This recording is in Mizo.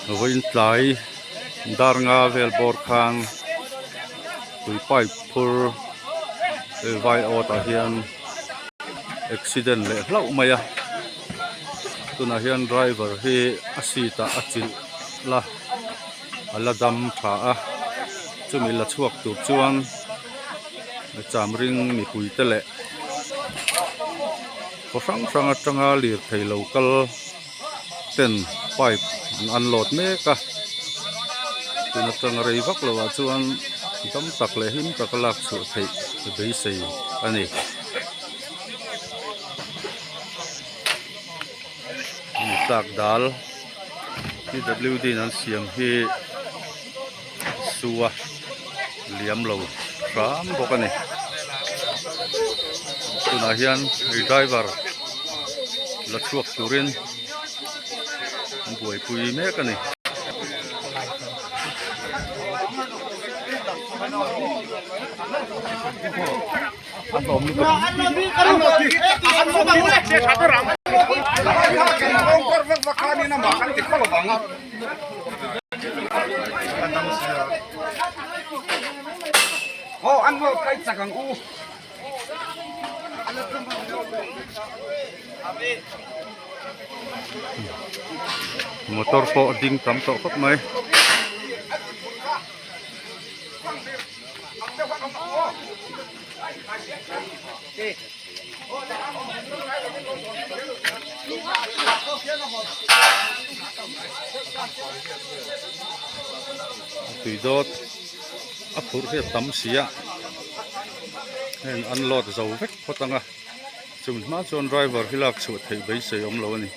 Vawiin tlai dar nga vel bawr khan tui pipe phur vai awt ah hian accident leh hlauh mai a tunah hian driver hi a seat ah a chilh la a la dam tha a chumi la chhuak tur chuan cham ring mipui te leh khaw hrang hrang atanga lirthei lo kal ten pipe an unload mek a tun atanga rei vak lo ah chuan dam tak leh hlim taka lak chhuah theih beisei a ni. Tlak dal pwd in an siam hi sua liam lo hram bawk a ni tunah hian hei driver la chhuak turin an buaipui mek a ni. Motor pawh a ding tam tawh khawp mai. Tui dawt a phurh hi a tam si a heng unload zo vek phawt ang a chumi hma chuan driver hi lak chhuah theih beisei awm lo a ni.